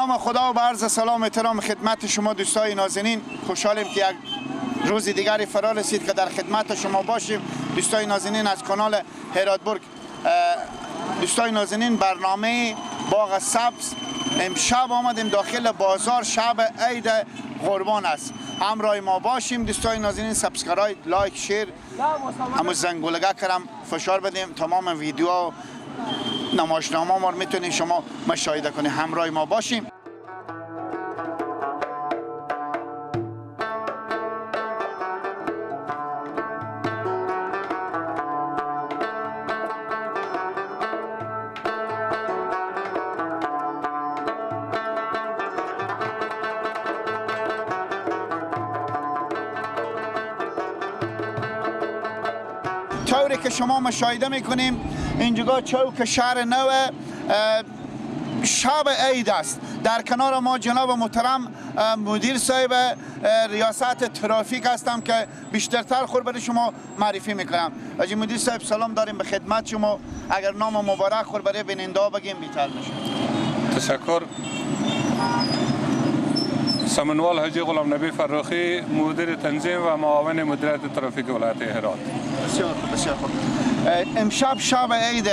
نام خدا و با عرض سلام و احترام خدمت شما دوستای نازنین. خوشحالیم که یک روز دیگری فرا رسید که در خدمت شما باشیم دوستای نازنین از کانال هراتبرگ. دوستای نازنین، برنامه باغ سبز امشب آمدیم داخل بازار، شب عید قربان است. همراه ما باشیم دوستای نازنین. subscribe، like، share، همون زنگولگه کرم فشار بدیم. تمام ویدیو نمایشنامه ما رو میتونید شما مشاهده کنید. همراه ما باشیم. طوری که شما مشاهده میکنیم اینجا چوک شهر نو شب عید است. در کنار ما جناب محترم مدیر صاحب ریاست ترافیک هستم که بیشترتر خور برای شما معرفی میکنم. حاجی مدیر صاحب سلام داریم به خدمت شما. اگر نام مبارک خور برای بیننده ها بگیم بیتر میشه. تشکر. سمنوال حاجی غلام نبی فرخی، مدیر تنظیم و معاون مدیریت ترافیک ولایت هرات. بسیار خوب، بسیار خوب. امشب شب عید،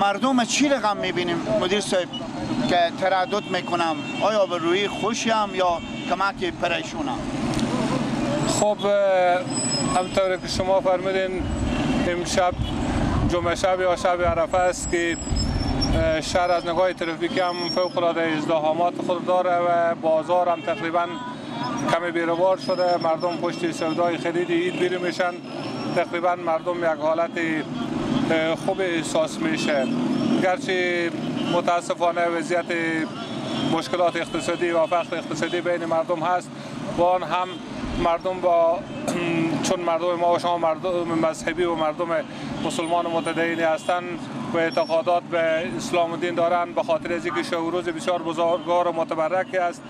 مردم چی رقم میبینیم مدیر صاحب که تردد میکنم؟ آیا به روی خوشیم یا کمک پریشونم؟ خب همطور که شما فرمودین امشب جمعه شب یا شب عرفه است که شهر از نگاه ترافیکی هم فوق العاده ازدحامات خود داره و بازار هم تقریبا کمی بیروبار شده. مردم پشت سودای خرید عید بیرون میشن. تقریبا مردم یک حالت خوب احساس میشه، گرچه متاسفانه وضعیت مشکلات اقتصادی و فقر اقتصادی بین مردم هست و آن هم مردم با چون مردم ما و شما مردم مذهبی و مردم مسلمان و متدینی هستند و اعتقادات به اسلام و دین دارند، به خاطر از اینکه شب و روز بسیار بزرگوار و متبرک است،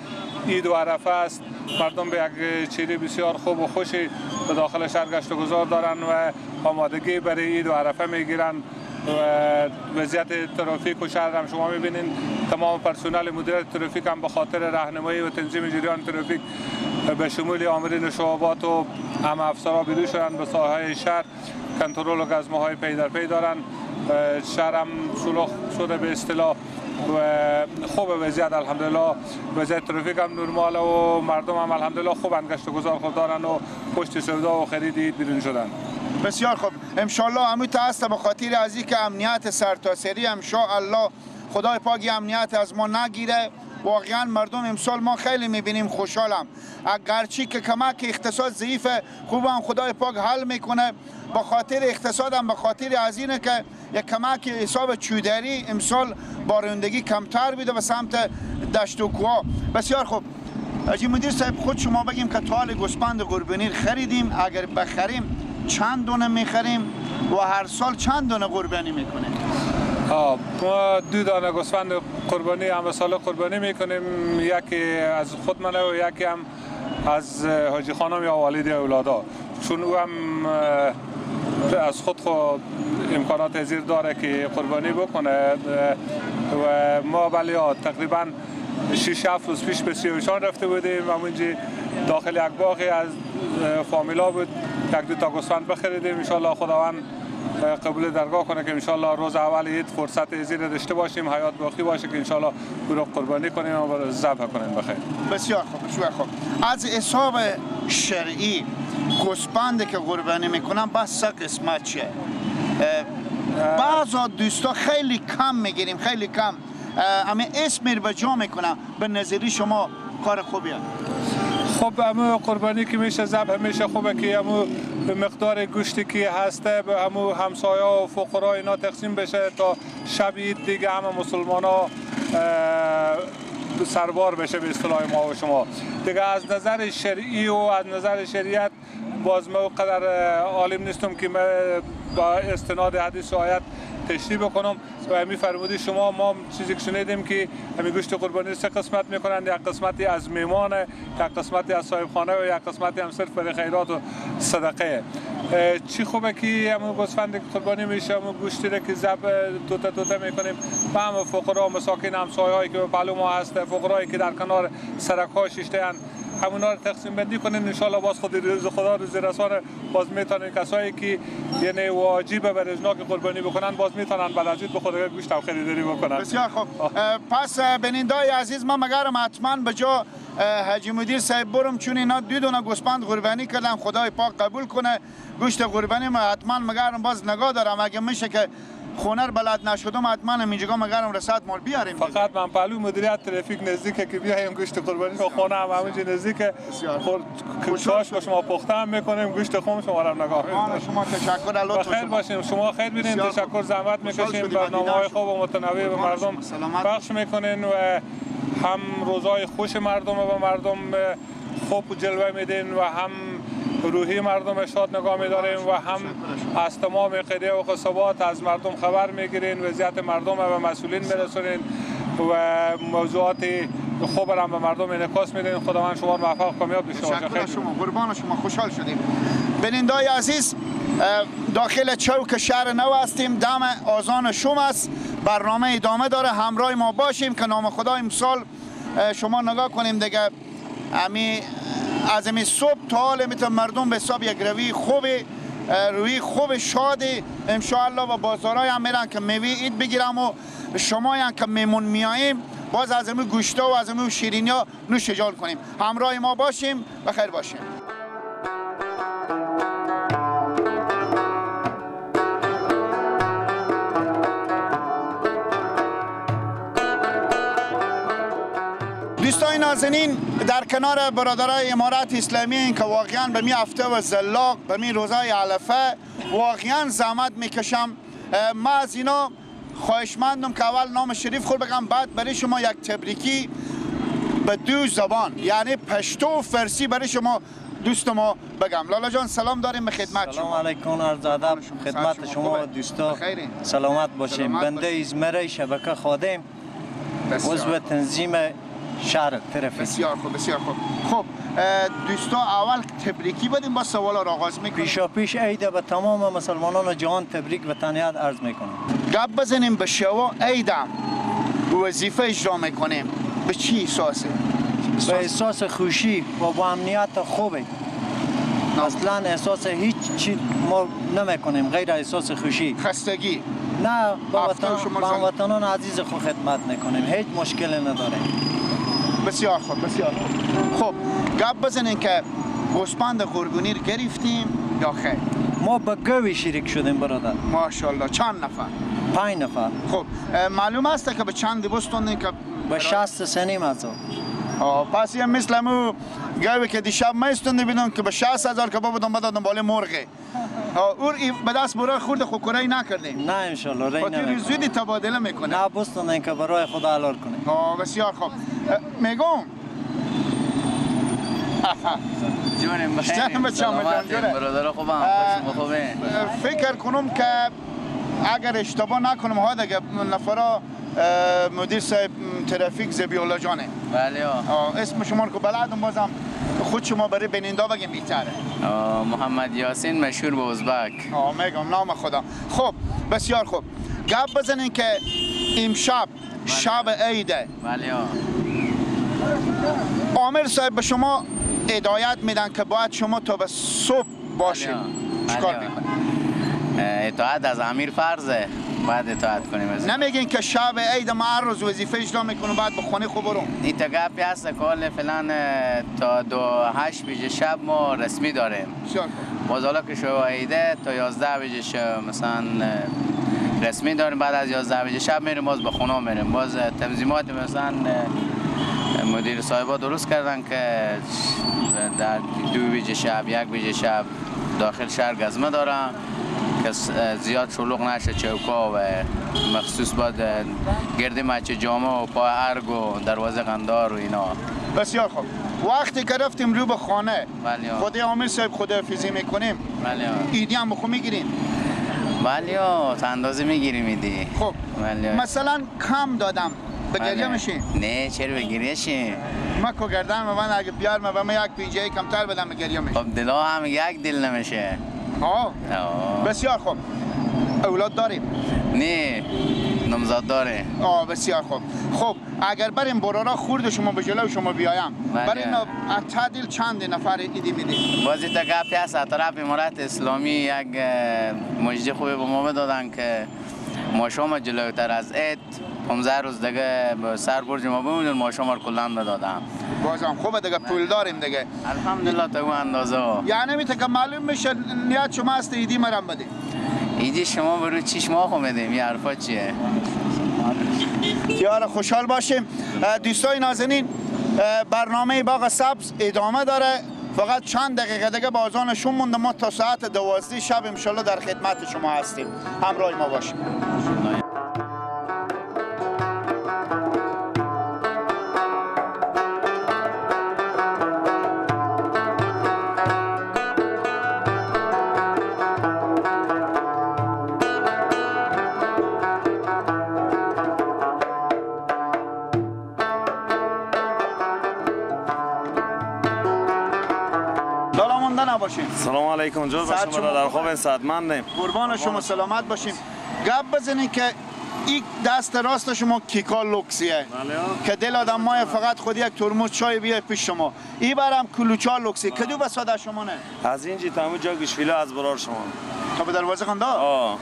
عید و عرفه است، مردم به یک چهره بسیار خوب و خوشی به داخل شهر گشت و گذار دارند و آمادگی برای عید و عرفه میگیرند. و وضعیت ترافیک و شهر هم شما میبینین، تمام پرسنل مدیریت ترافیک هم به خاطر راهنمایی و تنظیم جریان ترافیک به شمول آمرین شعبات و هم افسرها بیرون شدن به ساحه شهر، کنترل و گزمه های پی در پی دارن. شهر هم شلوغ شده به اصطلاح و خوب وضعیت الحمدلله. وضعیت ترافیک هم نرمال و مردم هم الحمدلله خوب گشت و گذار خود دارن و پشت سودا و خرید عید بیرون شدن. بسیار خوب، انشالله همین تا هست به خاطر از اینکه امنیت سرتاسری انشاءالله خدای پاک امنیت از ما نگیره. واقعا مردم امسال ما خیلی میبینیم خوشحالم، اگرچه که کمک اقتصاد ضعیفه، خوبم خدای پاک حل میکنه. به خاطر اقتصادم، به خاطر از اینه که یک کمک حساب چودری امسال بارندگی کمتر بیده به سمت دشت و کوه. بسیار خوب حاجی مدیر صاحب، خود شما بگیم که تا حال گوسفند قربانی خریدیم، اگر بخریم چند دونه میخریم و هر سال چند دونه قربانی میکنیم؟ ما دو دانه گوسفند قربانی هم سال قربانی میکنیم، یکی از خود منه و یکی هم از حاجی خانم یا والد اولادا، چون او هم از خود خود امکانات زیر داره که قربانی بکنه. و ما ولی تقریبا 6-7 روز پیش به سیوشان رفته بودیم و اونجا داخل یک باغی از فامیلا بود، یک دو تا گوسفند بخریدیم. انشالله خداوند قبول درگاه کنه که انشالله روز اول عید فرصت زیر داشته باشیم، حیات باقی باشه که انشالله او رو قربانی کنیم و ذبح کنیم بخیر. بسیار خوب، بسیار خوب. از حساب شرعی گوسفند که قربانی میکنم بس سه قسمت چیه؟ بعضا دوستا خیلی کم میگیریم، خیلی کم اما اسم رو به جا میکنم. به نظری شما کار خوبیه؟ خب امو قربانی که میشه ذبح میشه خوبه که امو مقدار گوشتی که هسته به امو همسایه و فقرا اینا تقسیم بشه تا شب عید دیگه همه مسلمان ها سربار بشه به اصطلاح ما و شما. دیگه از نظر شرعی و از نظر شریعت باز ما قدر عالم نیستم که با استناد حدیث و آیت تشریح بکنم. و می فرمودی شما، ما چیزی که شنیدیم که همین گوشت قربانی سه قسمت میکنند، یک قسمتی از میمان، یک قسمتی از صاحب خانه و یک قسمتی هم صرف برای خیرات و صدقه. چی خوبه که همون گوسفند قربانی میشه، همون گوشتی را که ذبح توته توته میکنیم و هم فقرا و مساکین همسایه‌هایی که به پهلو ما هست، فقرایی که در کنار سرک ها شیشته‌اند، همونا رو تقسیم بندی کنین. ان شاء الله باز خود روز خدا روز رسانه باز میتونن کسایی که یعنی واجبه بر اجنا که قربانی بکنن باز میتونن بعد از عید به خود گوشت هم خریداری بکنن. بسیار خوب. پس بینندای عزیز، ما مگرم حتما به جا حاجی مدیر صاحب برم، چون اینا دو دونه گوسفند قربانی کردن، خدای پاک قبول کنه. گوشت قربانی ما حتما مگرم باز نگاه دارم، اگه میشه که خونر بلد نشدم حتما اینجا مگرم رسد مال بیاریم. فقط من پهلو مدیریت ترافیک نزدیکه که بیایم گوشت قربانی رو خونه هم همونجا نزدیکه، چاش با شما پخته هم میکنیم، گوشت خم شما رو هم نگاه می‌کنیم. شما تشکر، لطف شما. خیر باشیم، شما خیر بینین. تشکر، زحمت میکشیم، برنامه‌های خوب و متنوع به مردم پخش میکنین و هم روزای خوش مردم و به مردم خوب جلوه میدین و هم روحی مردم شاد نگاه می‌داریم و هم از تمام قضیه و قصبات از مردم خبر میگیرین، وضعیت مردم و مسئولین میرسونین و موضوعات خوب را به مردم انعکاس میدین. خداوند شما رو موفق کامیاب داشته باشه. تشکر شما، قربان شما، خوشحال شدیم. بینندای عزیز، داخل چوک شهر نو هستیم، دم آذان شوم است، برنامه ادامه داره، همراه ما باشیم که نام خدا امسال شما نگاه کنیم دیگه، از امی صبح تا حال میتون مردم به حساب یک روی خوب، روی خوب شادی انشاءالله و بازارای هم میرن که میوه عید بگیرم و شما هم که میمون میاییم باز از امی گوشتا و از امی شیرینی ها نوش جان کنیم. همراه ما باشیم و خیر باشیم. دوستان نازنین، در کنار برادرای امارت اسلامی این که واقعا به می هفته و زلاق به می روزای علفه واقعا زحمت میکشم، ما از اینا خواهشمندم که اول نام شریف خود بگم، بعد برای شما یک تبریکی به دو زبان یعنی پشتو و فارسی برای شما دوست ما بگم. لالا جان سلام داریم به خدمت شما. سلام علیکم، عرض ادب خدمت شما و دوستا. سلامت باشیم. بنده ازمره شبکه خادم، عضو تنظیم شهر ترافیک. بسیار خوب، بسیار خوب. خب دوستا اول تبریکی بدیم، با سوالا را آغاز میکنیم. پیشا پیش عید به تمام مسلمانان جهان تبریک و تهنیت عرض میکنم. گپ بزنیم به شوا عیدم وظیفه اجرا میکنیم، به چی احساسه؟ به احساس خوشی و با امنیت خوبه. اصلا احساس هیچ چیز ما نمیکنیم غیر احساس خوشی. خستگی؟ نه، با وطنان عزیز خود خدمت میکنیم، هیچ مشکلی نداریم. بسیار خوب، بسیار خوب. خب گپ بزنین که گوسفند قربانی رو گرفتیم یا خیر؟ ما به گوی شریک شدیم برادر. ماشاءالله. چند نفر؟ 5 نفر. خب معلوم است که به چند بستوندین که؟ به 63 هزار. پس یه مثل مو گوی که دیشب ما استونده بیدم که به 60,000 که بودم بدادم بالای مرغه. اور به دست برای خورد خو کرای نکردیم. نه انشالله رای نمی‌کنیم. زودی تبادله میکنه. نه بستوندن که برای خدا حلال کنیم. بسیار خوب. میگم جونم بخیر. برادر خوبم، شما خوبه؟ فکر کنم که اگر اشتباه نکنم ها دیگه نفرا مدیر صاحب ترافیک ذبیح جانه. بله. اسم شما رو که بلدم، بازم خود شما برای بیننده بگیم بهتره. محمد یاسین مشهور به ازبک. میگم نام خدا. خب بسیار خوب. گپ بزنین که امشب شب عیده. بله. عامر صاحب به شما هدایت میدن که باید شما تا به صبح باشید. چیکار میکنید؟ اطاعت از امیر فرضه، باید اطاعت کنیم. نمیگین که شب عید ما هر روز وظیفه اجرا میکنم بعد به خونه خود برم؟ این تا گپی هست که فعلا تا 2-8 بجه شب ما رسمی داریم. باز حالا که شب عیده تا 11 بجه شب مثلا رسمی داریم، بعد از 11 بجه شب میریم باز به خونه میریم. باز تنظیمات مثلا مدیر صاحبا درست کردن که در 2 بجه شب 1 بجه شب داخل شهر گزمه دارن که زیاد شلوغ نشه چوکا و مخصوص باید گرد مچ جامعه و پای ارگ و دروازه قندار و اینا. بسیار خوب. وقتی که رفتیم رو به خانه خود عامر صاحب خداحافظی میکنیم، عیدی هم بخو میگیریم؟ بله تا اندازه میگیریم ایدی. خب مثلا کم دادم به گریه میشین؟ نه چرا به گریه شین؟ ما کو گردن من اگه بیار ما به یک پینجه کمتر بدم به گریه میشین. خب دلا هم یک دل نمیشه. آه بسیار خوب. اولاد داریم؟ نه نامزد داره. آه بسیار خوب. خب اگر بریم برارا خورد شما به جلو شما بیایم بریم تعدیل چند نفر ایدی میدیم؟ بازی تا گپی هست از طرف امارت اسلامی یک مجدی خوبی به ما بدادن که ما شما جلوتر از عید 15 روز دیگه سر برج ما بمونیم ما شما رو کلا بدادم. بازم خوبه دیگه پول داریم دیگه. الحمدلله تا اون اندازه. یعنی میته که معلوم میشه نیت شما است ایدی مرام بده. ایدی شما برو چیش ما خو میدیم این حرفا چیه؟ یار خوشحال باشیم. دوستای نازنین برنامه باغ سبز ادامه داره. فقط چند دقیقه دیگه با اذان شون مونده. ما تا ساعت 12 شب انشالله در خدمت شما هستیم. همراه ما باشیم. سلام علیکم جور باشم برادر. خوب صحتمندیم. قربان شما سلامت باشیم. گپ بزنین که این دست راست شما کیکا لوکسیه که دل آدم ما فقط خود یک ترمز چای بیای پیش شما. این برم کلوچا لوکسی کدو بس ساده شما نه؟ از اینجی تمام جا گوشفیلا از برار شما تا به دروازه قندار؟ آه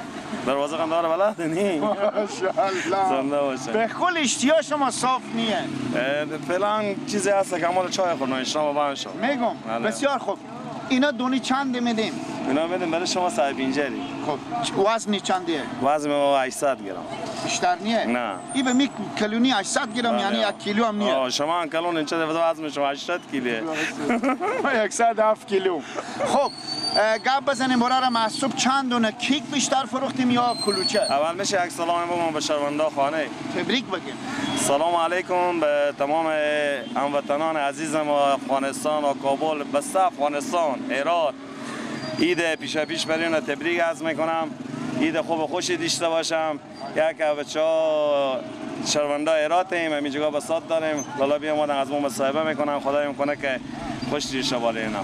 دروازه قندار بلد نی. ماشاءالله زنده باشه. به کل اشتیا شما صاف نیه. فعلا چیزی هست که مال چای خوردن شما با شما میگم. بسیار خوب. اینا دونی چند میدیم؟ اینا میدیم برای شما 150. خب وزنی چندیه؟ وزن ما 800 گرم. بیشتر نیه؟ نه. این به می کلونی 800 گرم یعنی یک کیلو هم نیه. آه شما هم کلون اینجا وزن شما 80 کیلوه. ما 107 کیلو. خب گپ بزنیم برای محسوب چند دونه کیک بیشتر فروختیم یا کلوچه؟ اول میشه یک سلام بگم به شرمنده خانه. تبریک بگیم. سلام علیکم به تمام هموطنان عزیزم و افغانستان و کابل، بسته افغانستان، ایران. عید پیشا پیش برای تبریک عرض میکنم. عید خوب و خوشی داشته باشم. یک بچه‌ها شرمنده ایراتیم، همینجا بساط داریم. لالا بیامدن از ما مصاحبه میکنن. خدای میکنه که خوش دیشه بالا اینا.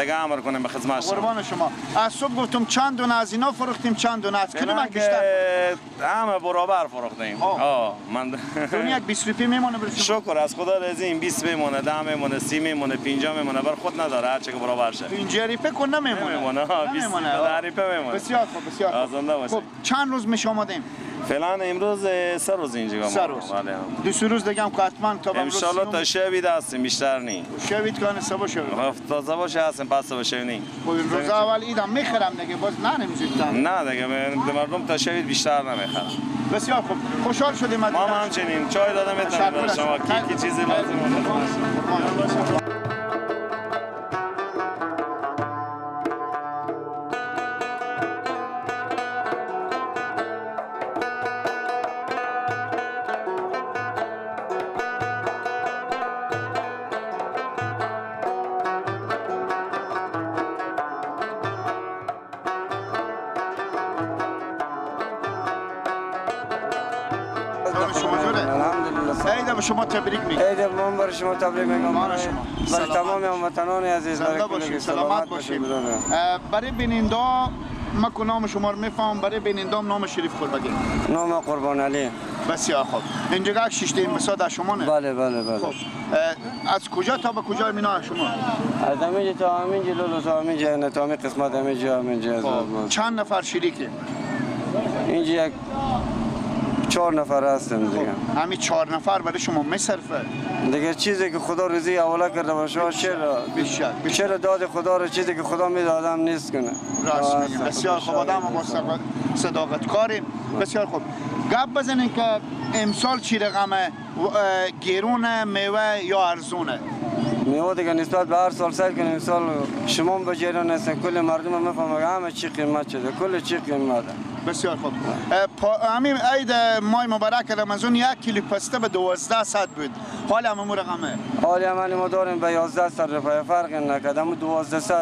دیگه امر کنیم به خدمت شما. قربان شما. از صبح گفتم چند دونه از اینا فروختیم چند دونه از کدوم بیشتر؟ همه برابر فروختیم. آه من دونه یک 20 روپیه میمونه برای شما. شکر از خدا رزین 20 میمونه، 10 میمونه، 30 میمونه، 50 میمونه، بر خود نداره هر چه که برابر شه. 50 روپیه کن نمیمونه. نمیمونه. 20 روپیه میمونه. بسیار خوب بسیار خوب. خب چند روز میشه آمدیم؟ فعلا امروز 3 روز اینجا. 3 روز. دو روز دیگه هم حتما تا ان شاء الله تا شبی هستیم بیشتر نی. شبی که صبح شب. تا صبح هستیم پس صبح شب نی. خب روز اول ایدم میخرم دیگه باز نریم زودتر. نه دیگه مردم تا شبی بیشتر نمیخرم. بسیار خوب. خوشحال شدیم. ما همچنین چای دادم بهتون شما کی چیزی لازم بود. شما تبریک میگم. عید من برای شما تبریک میگم. برای تمام هموطنان عزیز برای سلامت باشید. برای بیننده ما که نام شما رو میفهمم، برای بیننده نام شریف خود بگید. نام قربان علی. بسیار خوب. اینجا یک شیشته مساد شما نه؟ بله بله بله. خب از کجا تا به کجا مینا شما؟ از همینجا تا همینجا لولو تا همینجا تا همین قسمت همینجا همینجا. چند نفر شریکه؟ اینجا یک 4 نفر هستم دیگه. همین 4 نفر برای شما میصرفه دیگه. چیزی که خدا روزی حواله کرده باشه چرا چرا داد خدا رو چیزی که خدا میده آدم نیست کنه. راست میگه. بسیار خوب. آدم با صداقت کاریم. بسیار خوب. گپ بزنین که امسال چی رقمه؟ گرونه میوه یا ارزونه؟ میوه دیگه نسبت به هر سال سعی کنیم امسال شما به جریان هستن کل مردم میفهمن همه چی قیمت شده، کل چی قیمت. بسیار خوب. همین عید ماه مبارک رمضان 1 کیلو پسته به 1200 بود. حالا همون رقمه؟ حالا هم ما داریم به 1100 روپیه، فرق نکرد، همون 1200.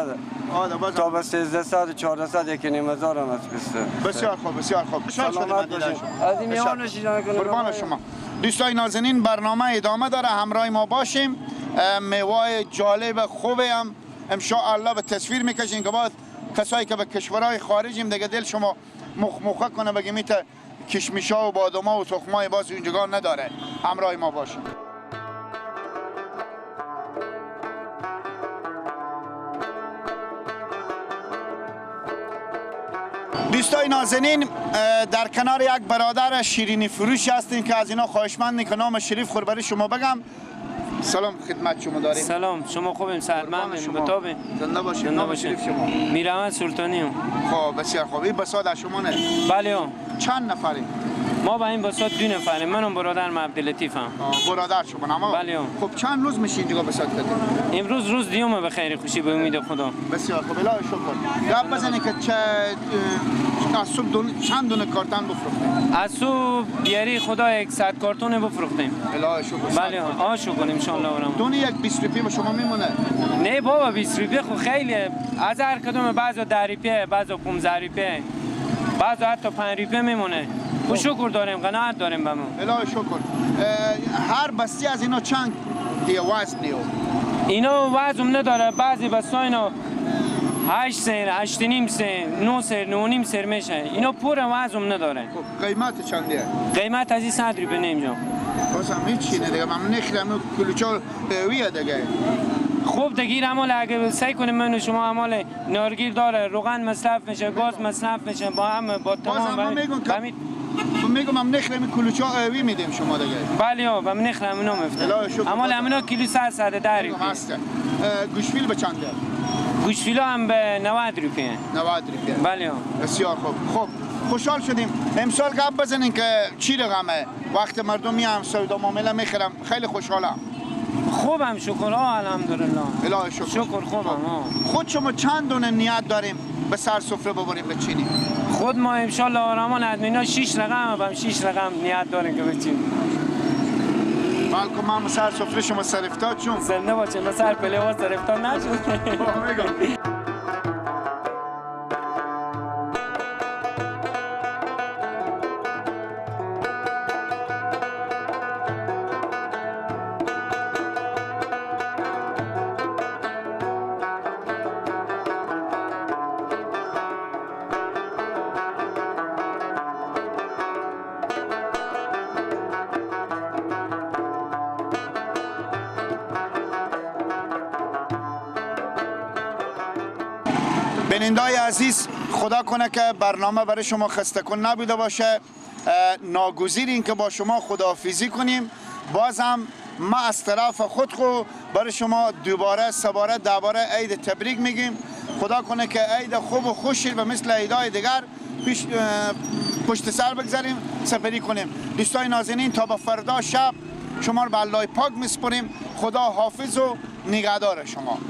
تا به 1300 1400 1.5 هزار هم از پسته. بسیار خوب، بسیار خوب. سلامت باشین. از این میان قربان شما. دوستای نازنین برنامه ادامه داره، همراه ما باشیم. میوه جالب خوبی هم ان شاء الله به تصویر میکشین که بعد کسایی که به کشورهای خارجیم دیگه دل شما مخمخه کنه بگه میته کشمیشا و بادوما و تخمای باز اونجا نداره. همراه ما باشیم. دوستای نازنین در کنار یک برادر شیرینی فروش هستیم که از اینا خواهشمندیم که نام شریف خور برای شما بگم. سلام خدمت شما داریم. سلام، شما خوبیم؟ سلام بتابیم. زنده باشید. نام شریف شما؟ میرحمد سلطانی. خب بسیار خوب. این بساط از شما نه؟ بله. چند نفریم؟ ما با این بساط 2 نفریم، منم برادرم عبداللطیفم. برادر شما نما؟ بله. خب چند روز میشه اینجا بساط کردیم؟ امروز روز دیومه به خیر خوشی به امید خدا. بسیار خوب، الهی شکر. گپ بزنید که چه از صبح چند دونه کارتن بفروختیم؟ از صبح بیاری خدا 100 کارتون بفروختیم. الهی شکر. بله آ شکر ان شاء الله. برام دونه یک 20 روپیه به شما میمونه؟ نه بابا 20 روپیه خو خیلی، از هر کدوم بعضا 10 روپیه، بعضا 15 روپیه، بعضا حتی 5 روپیه میمونه. خب شکر داریم، قناعت داریم بمون. الهی شکر. هر بسته از اینا چند دیگه وزن نیو؟ اینا وزن نداره، بعضی بسته اینا 8 سر، 8.5 سر، 9 سر، 9.5 سر میشه. اینا پر وزن نداره. خب قیمت چنده؟ قیمت از این 100 روپیه نمیجام. بازم هیچی نه دیگه، من نخرم کلوچا ویه دیگه. خوب دیگه عمال اگه سعی کنیم من شما عمال نارگیل داره، روغن مصرف میشه، گاز مصرف میشه، با هم با تمام. میگم من نخرم کلوچا اوی میدیم شما دیگه. بله ها، من نخرم اینا میفته. عمال همینا کیلو 100 روپیه. هست. گوشفیل به چنده؟ گوشفیل هم به 90 روپیه. 90 روپیه. بله. بسیار خوب. خب خوشحال شدیم. امسال گپ بزنین که چی رقمه؟ وقت مردم میام سودا معامله میخرم، خیلی خوشحالم. خوبم شکر الحمدلله. الهی شکر. شکر خوبم. خود شما چند دونه نیت داریم به سر سفره ببریم بچینیم؟ خود ما ان شاء الله آرامان ادمینا 6 رقم هم 6 رقم نیت داریم که بچینیم. بلکه من سر سفره شما سرفتاد چون زنده باشه، من سر پله سرفتاد نشد. بینندای عزیز، خدا کنه که برنامه برای شما خسته کن نبوده باشه. ناگزیر این که با شما خداحافظی کنیم. بازم ما از طرف خود خو برای شما دوباره سه دوباره عید تبریک میگیم. خدا کنه که عید خوب و خوشی و مثل عیدای دیگر پیش پشت سر بگذاریم، سپری کنیم. دوستای نازنین، تا به فردا شب شما رو به الله پاک میسپریم. خدا حافظ و نگهدار شما.